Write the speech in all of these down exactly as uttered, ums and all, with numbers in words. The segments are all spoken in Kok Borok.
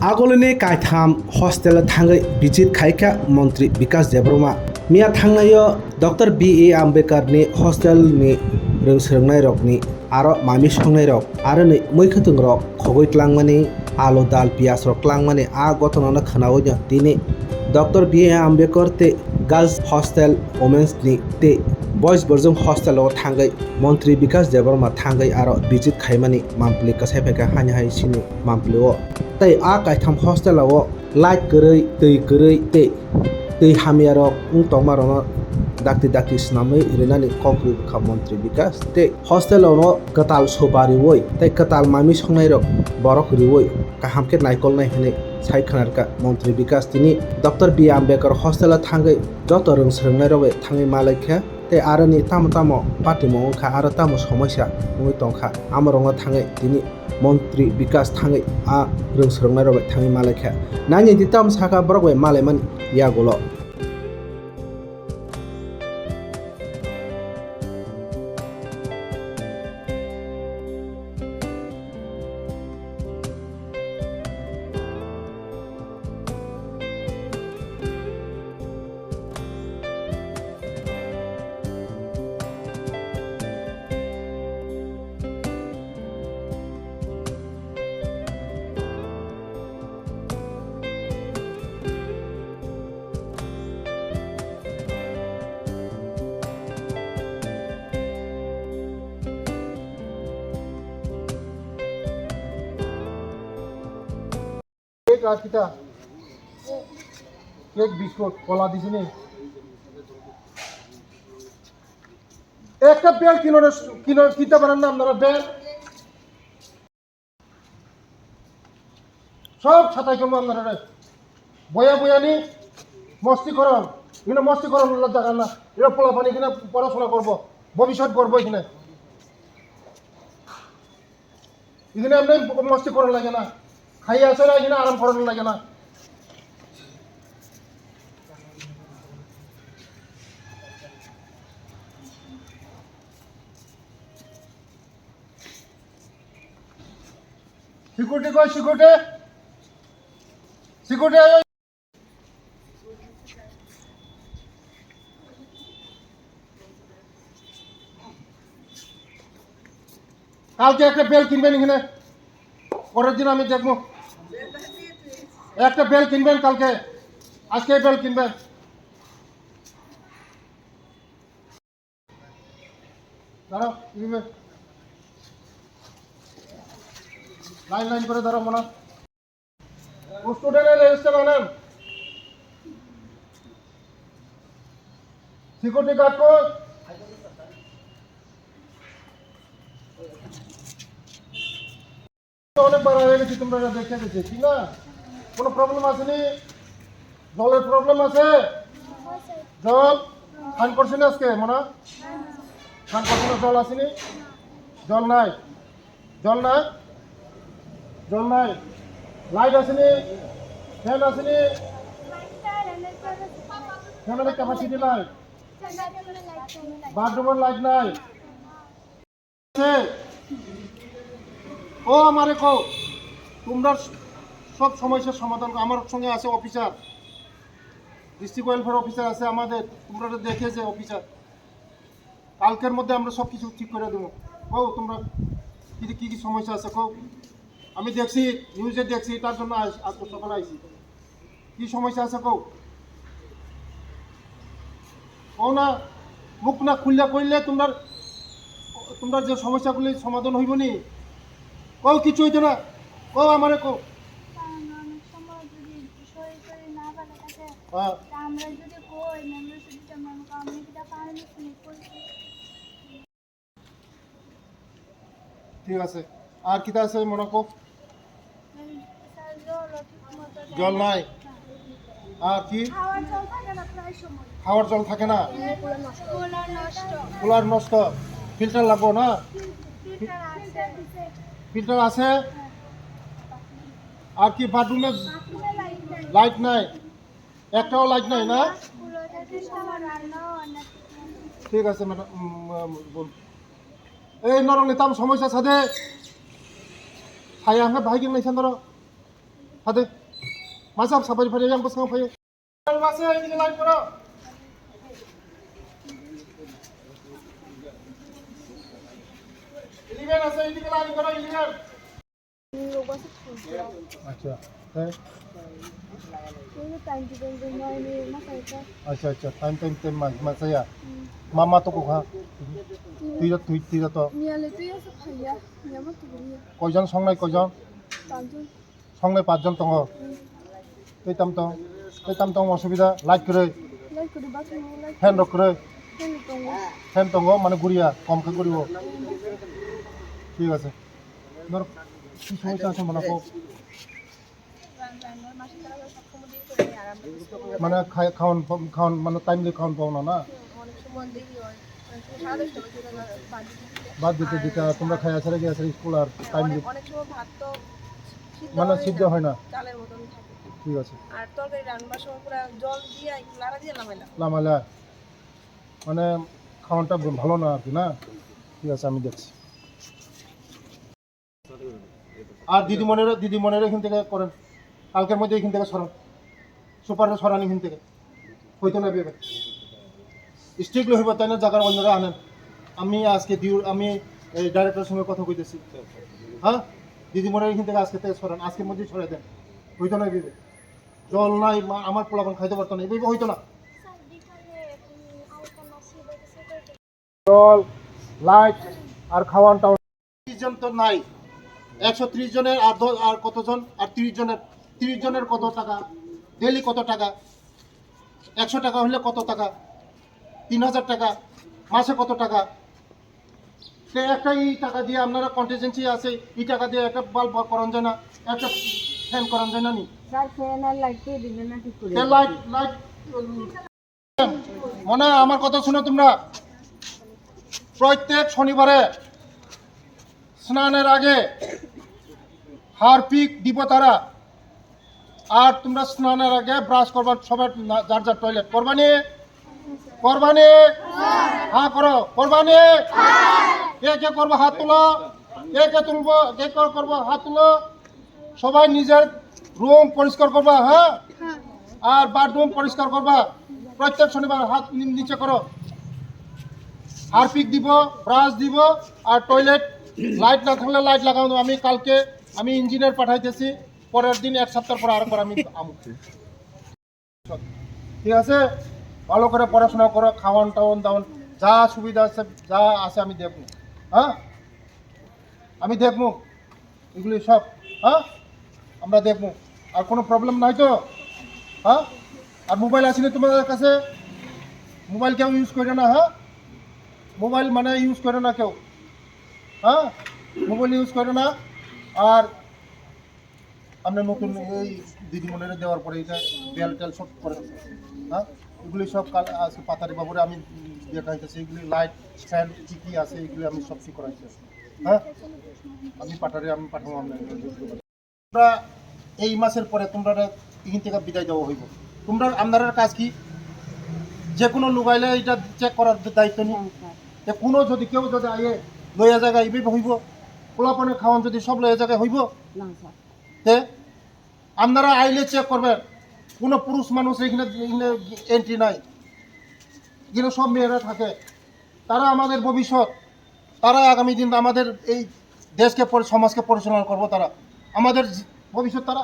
Agolini kaitham hostel thangwi visit khaikha Montri Bikash Debbarma. Miya thangnaio Doctor B A Ambedkar ni hostel ni rwng swrwngnai rokni aro mami songnai rok aroni mwkhwtwng rok khogwi tlangmani, alu, dal, piyaj rok tlangmani a gotona no khwnawi no tini Doctor B A Ambedkar tei Girls Hostel, Women's ni tei Boys Borjwng Hostel o thangwi Montri Bikash Debbarma thangwi aro visit khaimani mampli kwsai phaikha hani hai sini mampli o. Tei a kaitham hostel o light kwrwi, twi kwrwi tei twi hamya rok wng tongma rokno dakti dakti swnamwi rwnani kok rw kha Montri Bikash tei hostel o no kwtal soba rwwi tei kwtal mami songnai rok borok rwwi kaham khe naikolnai hinwi sai khwnarkha Montri Bikash tini Doctor B A Ambedkar hostel o thangwi joto rwng swrwngnai rok bai thangwi malaikha. Tei aroni tamo tamo patimung wngkha, aro tamo somoisa wngwi tongkha, amorokno thangwi tini Montri Bikash thangwi a rwng swrwngnairok bai thangwi malaikha. Nangni di tamo sakha borok bai malaimani yagulo. Cake ar kita? Cake, biscuit, kola disini. Ekta bel kino, kino, kinta paran na apnara bel? Sob satai kemo apnara re. Boya boya ni mosti koron. Ino mosti koron la jaga na. Ino pola pani kina porasona korbo. Bobisot korbo ikine. Ikine amne mosti koron lage na. Khaiya sara ikine aram koron lage na. Security koi, security. Security ayo. কালকে একটা বেল কিনবেন এখানে, পরের দিন আমি দেখবো। একটা বেল কিনবেন কালকে, আজকে বেল কিনবেন। দাঁড়াও, এভাবে লাইন লাইন করে দাঁড়াও, মনা। স্টুডেন্টের রেজিস্টার আনেন। সিকিউরিটি গার্ড কই? অনেকবার হয়ে গেছি, তোমরা এটা দেখে গেছি, ঠিক না? কোনো প্রবলেম আসেনি? জলের প্রবলেম আছে? জল স্নান করছেন আজকে, মনা? স্নান করছেন না, জল আসেনি? জল নাই? জল নাই? জল নাই? লাইট আসেনি? ফ্যান আসেনি? ফ্যানের ক্যাপাসিটি নাই? বাথরুমের লাইট নাই? আছে? ও আমারে কও, তোমরা সব সমস্যার সমাধান করো। আমার সঙ্গে আছে অফিসার, ডিস্ট্রিক্ট ওয়েলফেয়ার অফিসার আছে আমাদের, তোমরা তো দেখে যে অফিসার, কালকের মধ্যে আমরা সব কিছু ঠিক করে দেবো। কও তোমরা কি কি, কি সমস্যা আছে কও। আমি দেখছি, নিউজে দেখছি, তার জন্য আইস-, আজকে সকালে আইছি। কি সমস্যা আছে কও? কও না, মুখ না খুললে কইলে তোমরা, তোমরা যে সমস্যাগুলি সমাধান হইব নি? কও, কিছু হইতো না। কও, আমারে কও। কারণ অনেক সময় যদি শরীর টরীর না ভালো থাকে, হ্যাঁ। তা আমরা যদি কই, মেম্বার যদি তেমন কাউকে দিতে পারেনি, শুনে কই। ঠিক আছে। আর কিতা আছে মনে কও? স্যার, জলও ঠিক মতো দেয় জল না। নাই? আর কি? খাওয়ার জল থাকে না প্রায় সময়। খাওয়ার জল থাকে না? কুলার নষ্ট। কুলার নষ্ট। ফিল্টার লাগবো না? ফিল-, ফিল্টার আছে। ফিল্টার আছে? হ্যাঁ। আর কি বাথরুমে বাথরুমে লাইট নাই। লাইট নাই? একটাও লাইট নাই না? ঠিক আছে, ম্যাডাম, উম, উম, বোন। এই নরকনি তাম সমস্যা সাথে। ছায়া হাঙ্গা ভাই গেল নাই সান্দর। Hadi. Masa sabari phari yang bwskango phaio. Masa ini line koro. Eleven asa ini line koro, eleven. Acha. He? Ini time to time to main ini masa itu. Acha, acha. Time, time, time, mas, mas ya. Hmm. Mama to kukha. Tui, tui, tui to. Mia le tui asa phaya. Mia ma tu ni. Koijon songnai koijon? Panjon. Songnai pachjon tongo. Tei tam tong, tei tam tong osubida, light kwrwi. Light kwrwi, bathroom o light. Fan rok kwrwi. Fan rok tongo. Fan tongo, mane guriya, kom khe guriwo. Thik ase. Nor ki somosa ase mane ko? Mane khai-, khawan, khawan, mane timely khawan pawo na, na? অনেক সময় দেরি হয়, অনেক সময় সাড়ে দশটা বাজে, ওরা বাদ দিতে দিতে। বাদ দিতে দিতে, আর তোমরা খাই আসারে গিয়ে আসারে স্কুল আর হ্যাঁ, টাইম অনেক, দিতে অনেক সময় ভাত তো সিদ্ধ মানে হয় সিদ্ধ না, হয় না। চালের মতন থাকে। ঠিক আছে। আর তরকারি রান্নার সময় পুরা জল দিয়ে একটু লাড়া দিয়ে লামাইলাম। লামাইলা। মানে খাওয়ানটা ব-, ভালো না আর কি, না? ঠিক আছে, আমি দেখছি। আর দিদিমণিরা, দিদিমণিরা এখান থেকে করেন, কালকের মধ্যে এখান থেকে সরান, সুপাররা সরান এখান থেকে। হইতো না ভেবে, স্ট্রিক্টলি হইব, তাই না? জায়গার অন্যরা আনেন। আমি আজকে ডিউ-, আমি এই ডাইরেক্টরের সঙ্গে কথা কইতেছি। হ্যাঁ, দিদিমণিরা এখান থেকে আজকে থেকে সরান, আজকের মধ্যেই সরাই দেন। হইতো না ভেবে, জল নাই, মা-, আমার পোলাপান খাইতে পারতো না, এইভাবে হইতো না। জল, লাইট আর খাওয়ান টাওয়ান। ত্রিশ জন তো নাই, একশো ত্রিশ জনের আর দ-, আর কতজন? আর ত্রিশ জনের, ত্রিশ জনের কত টাকা? ডেইলি কত টাকা? একশো টাকা হলে কত টাকা? তিন হাজার টাকা। মাসে কত টাকা? তো একটা এই টাকা দিয়ে আপনারা কন্টিনজেন্সি আছে, এই টাকা দিয়ে একটা বাল্ব করান যায় না, একটা ফ্যান করান যায় না নি? স্যার, ফ্যান আর লাইট তো দিবে না ঠিক করে। তো লাইট, লাইট, উম, মনে হয় আমার কথা শুনো তোমরা। প্রত্যেক শনিবারে স্নানের আগে হারপিক দিব তারা। আর তোমরা স্নানের আগে ব্রাশ করবা, সবার না-, যার যার টয়লেট। করবানি? করবানি? হ্যাঁ করো। করবানি? কে কে করবো হাত তুলো? কে কে তুলবো? কে কে করবো হাত তুলো? সবাই নিজের রুম পরিষ্কার করবা, হ্যাঁ? আর বাথরুম পরিষ্কার করবা। প্রত্যেক শনিবার হাত নি-, নিচে করো। হারপিক দিব, ব্রাশ দিব, আর টয়লেট, লাইট না থাকলে লাইট লাগানো। আমি কালকে, আমি ইঞ্জিনিয়ার পাঠাইতেছি, পরের দিন এক সপ্তাহ পর আরেকবার আমি আমুক। ঠিক আছে, ভালো করে পড়াশোনা করো, খাওয়ান টাওয়ান দাওয়ান যা সুবিধা আছে, যা আছে আমি দেখবো। হ্যাঁ, আমি দেখবো এগুলি সব। হ্যাঁ, আমরা দেখবো। আর কোনো প্রবলেম নাই তো? হ্যাঁ, আর মোবাইল আছে না তোমাদের কাছে? মোবাইল কেউ ইউজ করে না? হ্যাঁ, মোবাইল মানে ইউজ করে না কেউ? হ্যাঁ, মোবাইল ইউজ করে না। আর আমরা নতুন এই দিদিমণিরা দেওয়ার পরে এটা বেল টেল সব করে, হ্যাঁ, এগুলি সব কাল আজকে পাতারি বাবুরে আমি দেখাইতেছি, এগুলি লাইট ফ্যান কি কি আছে এগুলি আমি সব ঠিক করাইতেছি। হ্যাঁ, আমি পাঠারে আমি পাঠাবো আপনার। তোমরা এই মাসের পরে তোমরা এখান থেকে বিদায় দেওয়া হইব। তোমরা আপনার কাজ কি? যে কোনো লুগাইলে এটা চেক করার দায়িত্ব নিয়ে, যে কোনো যদি কেউ যদি আইয়ে লইয়া জায়গা এইভাবে হইব, পোলাপানের খাওয়ান যদি সব লইয়া জায়গায় হইব, না, স্যার। তে আপনারা আইলে চেক করবেন, কোনো পুরুষ মানুষ এখানে, এখানে এন্ট্রি নাই, এখানে সব মেয়েরা থাকে। তারা আমাদের ভবিষ্যৎ, তারা আগামী দিন আমাদের এই দেশকে পরি-, সমাজকে পরিচালনা করবো তারা, আমাদের জি-, ভবিষ্যৎ তারা।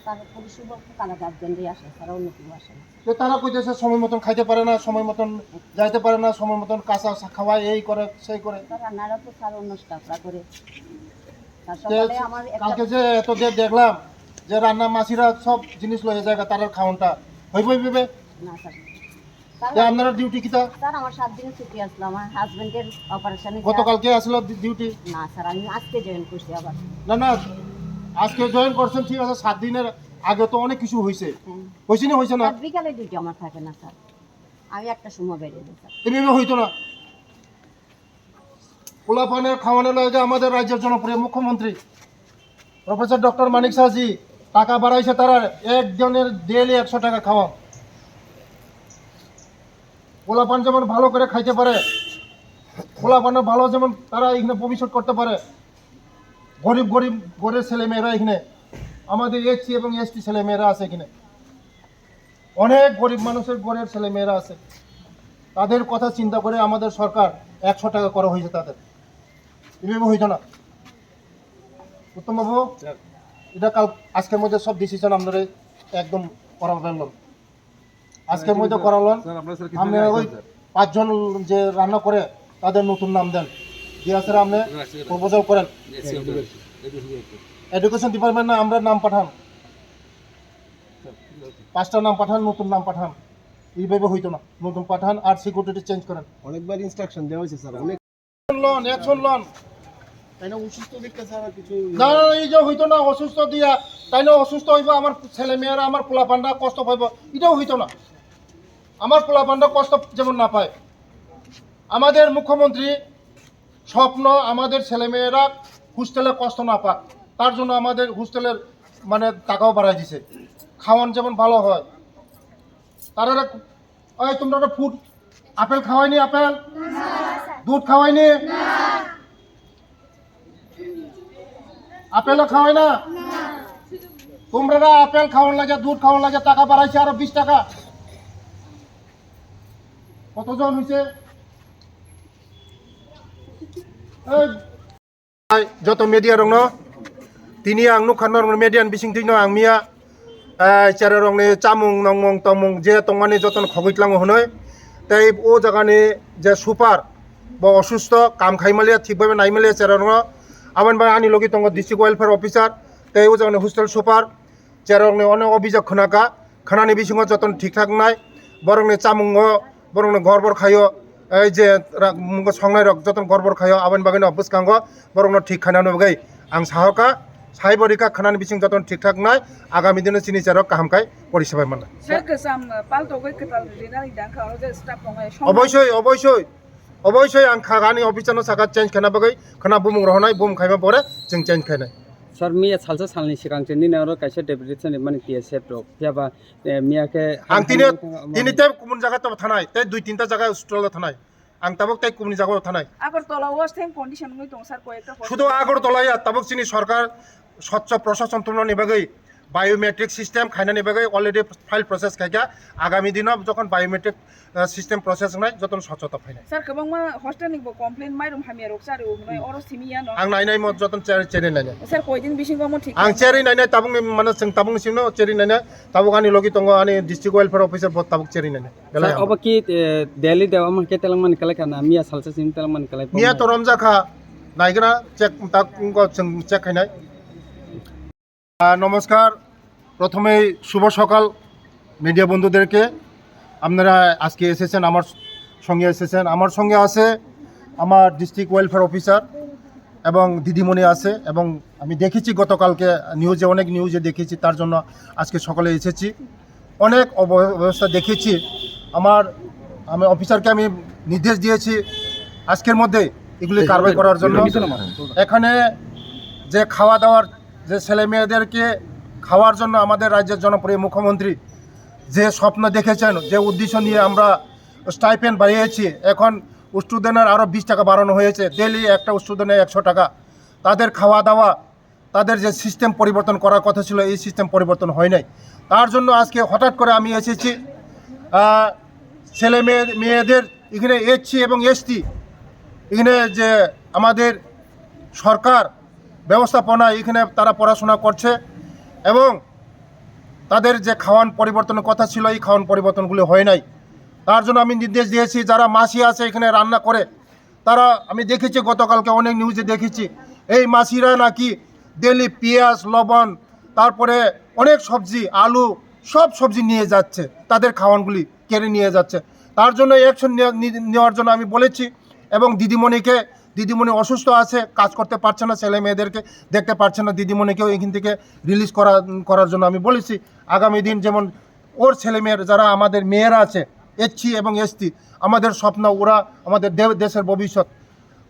তারা পুরুষ বলতে তারা গার্জেনরাই আসে, তারা অন্য কেউ আসে না। তো তারা কইতেছে সময় মতন খাইতে পারে না, সময় মতন যাইতে পারে না, সময় মতন কাঁচা সা-, খাওয়ায়, এই করে, সেই করে। তারা রান্নারা তো স্যার অন্য স্টাফরা করে। স্যার, তে সকালে আমার একটা কালকে যে এত যে দেখলাম যে রান্না মাসিরা সব জিনিস লয়ে যায়, তারার খাওয়ানটা হইবই ভেবে? না স্যার। স্যার, তে আপনারা ডিউটি কিতা? স্যার, আমার সাত দিন ছুটি আসলো, আমার হাজবেন্ডের অপারেশনে। গতকালকে আসলো ডি-, ডিউটি? না স্যার, আমি আজকে জয়েন করছি আবার। না, না, আজকে জয়েন করছেন, ঠিক আছে, সাত দিনের আগে তো অনেক কিছু হয়েছে। হ্যাঁ। হয়েছে না, হয়েছে না? স্যার, বিকালে ডিউটি আমার থাকে না স্যার, আমি একটা সময় বেরিয়ে যাই স্যার। এভাবে হইতো না। পোলাপানের খাওয়ানো লাগে আমাদের রাজ্যের জনপ্রিয় মুখ্যমন্ত্রী প্রফেসর ডক্টর মানিক সাহাজি, টাকা বাড়াইছে তারা, একজনের ডেইলি একশো টাকা খাওয়া। পোলাপান যেমন ভালো করে খাইতে পারে, পোলাপানও ভালো যেমন তারা এখানে ভবিষ্যৎ করতে পারে, গরিব গরিব ঘরের ছেলে মেয়েরা এখানে আমাদের এসসি এবং এসটি ছেলেমেয়েরা আছে এখানে, অনেক গরিব মানুষের ঘরের ছেলেমেয়েরা আছে, তাদের কথা চিন্তা করে আমাদের সরকার একশো টাকা করা হয়েছে তাদের। এভাবে হইতো না। উত্তম বাবু, এটা কাল, আজকের মধ্যে সব ডিসিশন আপনারা একদম করা ফেললাম। আজকের মধ্যে করালেন। স্যার, আপনারা স্যার কিছু আপনি জানেন ওই স্যার? পাঁচজন যে রান্না করে, তাদের নতুন নাম দেন। দিয়া স্যার, আপনি প্রপোজাল করেন। এডুকেশন ডিপার্টমেন্ট না, আমরা নাম পাঠান। পাঁচটা নাম পাঠান, নতুন নাম পাঠান। এইভাবে হইতো না। নতুন পাঠান আর সিকিউরিটি চেঞ্জ করেন। অনেকবার ইনস্ট্রাকশন দেওয়া হয়েছে স্যার, অনেক লন, অ্যাকশন লন। তাই না, অসুস্থ দেখতে স্যার আর কিছু না, না, না, এই যে হইতো না, অসুস্থ দিয়া, তাই না, অসুস্থ হইবো, আমার ছেলে মেয়েরা, আমার পোলাপানরা কষ্ট পাইবো, এটাও হইতো না। আমার পোলাপানরা কষ্ট যেমন না পায়। আমাদের মুখ্যমন্ত্রী স্বপ্ন আমাদের ছেলেমেয়েরা হোস্টেলে কষ্ট না পাক, তার জন্য আমাদের হোস্টেলের মানে টাকাও বাড়াই দিছে, খাওয়ান যেমন ভালো হয়। তারা, এই তোমরা তো ফুড, আপেল খাওয়াইনি? আপেল, দুধ খাওয়াইনি? আপেলও খাওয়াই না? তোমরা না আপেল খাওয়ান লাগে, দুধ খাওয়ান লাগে, টাকা বাড়াইছে আরো বিশ টাকা। কতজন হইছে? এই, joto media rokno tini ang nukha norok media ni bising twino ang miya, eh, chera rokni chamung nongmung tongmung je tongmani jotono khogwi tlango hwnwi. Tei o jagani je super bo osusto, kam khai maliya, thik bai nai maliya chera rokno. Aboni bagwi ani logi tongo district welfare officer tei o jagani hostel super. Cherokni onek obijok khwnaka, khwnani bisingo jotono thik thak wngnai, borokni chamungo, borokni gorbor khaio, ei je ra-, mungo songnai rok jotono gorbor khaio, aboni bagwino bwskango borokno thik khainani bagwi ang sahoka, saibo rika khwnani bising jotono thik thak wngnai, agami dino chini cherok kaham khai porisebai manna. Sir, kwcham, paltogwi kwtal rinani dangkha, oro je staff tongnai, song- Oboisoi, oboisoi, oboisoi ang kha ani officer no saka change khaina bagwi, khwna bumung rohonai, bum khaima pore chwng change khainai. Sir, miya salsa salni swkang se nini oro kaisa deputation rimani T S F rok. Phiya ba, eh, miya khe Ang tini, tini tei kumun jaga to thanai, tei dui tinta jaga hospital thanai. Ang tabuk tei kumuni jaga thanai. Agartala o same condition wngwi tong sir, koyekta hospital. Sudu Agartala ya, tabuk chini sorkar swchho prashason tumnani bagwi biometric system khainani bagwi already file process khaikha. Agami dino jokhon biometric, eh, system process wngnai, jotono swchhota phainai. Sir, kwbangma hostel ni bo complain, mairum hamya rok chari o hwnwi, oro simi ya no? Ang nainai mo jotono cheri, cheri nainai. Sir, koi din bisingo mo thik Ang kha? Cheri nainai, tabukni mano chwng tabukni singno cheri nainai, tabuk ani logi tongo ani district welfare officer bo tabuk cheri nainai. Belai Sir, hambai. Obo ki, eh, Delhi de omo ke telangmani kalai kha na, miya salsa sini telangmani kalai Miya poknai? To romjakha, naigra check tak ko chwng check khainai. আহ, নমস্কার। প্রথমেই শুভ সকাল মিডিয়া বন্ধুদেরকে। আপনারা আজকে এসেছেন, আমার সঙ্গে এসেছেন। আমার সঙ্গে আছে আমার ডিস্ট্রিক্ট ওয়েলফেয়ার অফিসার এবং দিদিমণি আছে, এবং আমি দেখেছি গতকালকে নিউজে, অনেক নিউজে দেখেছি, তার জন্য আজকে সকালে এসেছি। অনেক অব-, অবস্থা দেখেছি। আমার, আমি অফিসারকে আমি নির্দেশ দিয়েছি আজকের মধ্যে এগুলি কারবাই করার জন্য। এখানে যে খাওয়া দাওয়ার, যে ছেলে মেয়েদেরকে খাওয়ার জন্য আমাদের রাজ্যের জনপ্রিয় মুখ্যমন্ত্রী যে স্বপ্ন দেখেছেন, যে উদ্দেশ্য নিয়ে আমরা স্টাইপেন্ড বাড়িয়েছি, এখন স্টুডেন্টের আরও বিশ টাকা বাড়ানো হয়েছে, ডেইলি একটা স্টুডেন্টের একশো টাকা। তাদের খাওয়া দাওয়া, তাদের যে সিস্টেম পরিবর্তন করার কথা ছিল, এই সিস্টেম পরিবর্তন হয় নাই। তার জন্য আজকে হঠাৎ করে আমি এসেছি, আহ, ছেলে মেয়ে, মেয়েদের এখানে এসসি এবং এসটি, এখানে যে আমাদের সরকার ব্যবস্থাপনা, এখানে তারা পড়াশোনা করছে এবং তাদের যে খাওয়ান পরিবর্তনের কথা ছিল, এই খাওয়ান পরিবর্তনগুলি হয় নাই। তার জন্য আমি নির্দেশ দিয়েছি, যারা মাসি আছে এখানে রান্না করে, তারা, আমি দেখেছি গতকালকে অনেক নিউজে দেখেছি, এই মাসিরা নাকি ডেইলি পেঁয়াজ, লবণ, তারপরে অনেক সবজি, আলু, সব সবজি নিয়ে যাচ্ছে, তাদের খাওয়ানগুলি কেড়ে নিয়ে যাচ্ছে। তার জন্য অ্যাকশন নেওয়া-, নি-, নেওয়ার জন্য আমি বলেছি এবং দিদিমণিকে, দিদিমণি অসুস্থ আছে, কাজ করতে পারছে না, ছেলে মেয়েদেরকে দেখতে পারছে না, দিদিমণিকেও এখান থেকে রিলিজ করা, করার জন্য আমি বলেছি। আগামী দিন যেমন ওর ছেলে মেয়ের, যারা আমাদের মেয়েরা আছে, এসসি এবং এসটি, আমাদের স্বপ্ন, ওরা আমাদের দে-, দেশের ভবিষ্যৎ।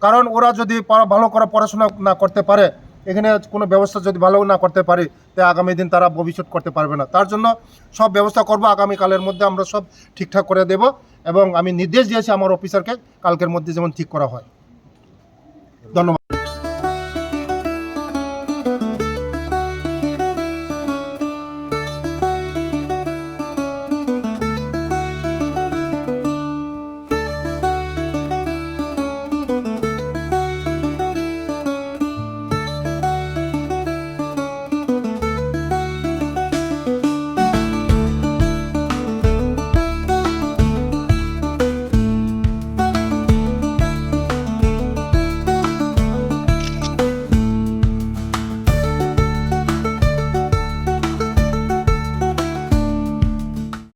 কারণ ওরা যদি পড়া-, ভালো করে পড়াশোনা না করতে পারে, এখানে কোনো ব্যবস্থা যদি ভালো না করতে পারে, তে আগামী দিন তারা ভবিষ্যৎ করতে পারবে না। তার জন্য সব ব্যবস্থা করব, আগামীকালের মধ্যে আমরা সব ঠিকঠাক করে দেব এবং আমি নির্দেশ দিয়েছি আমার অফিসারকে কালকের মধ্যে যেমন ঠিক করা হয়। ধন্যবাদ।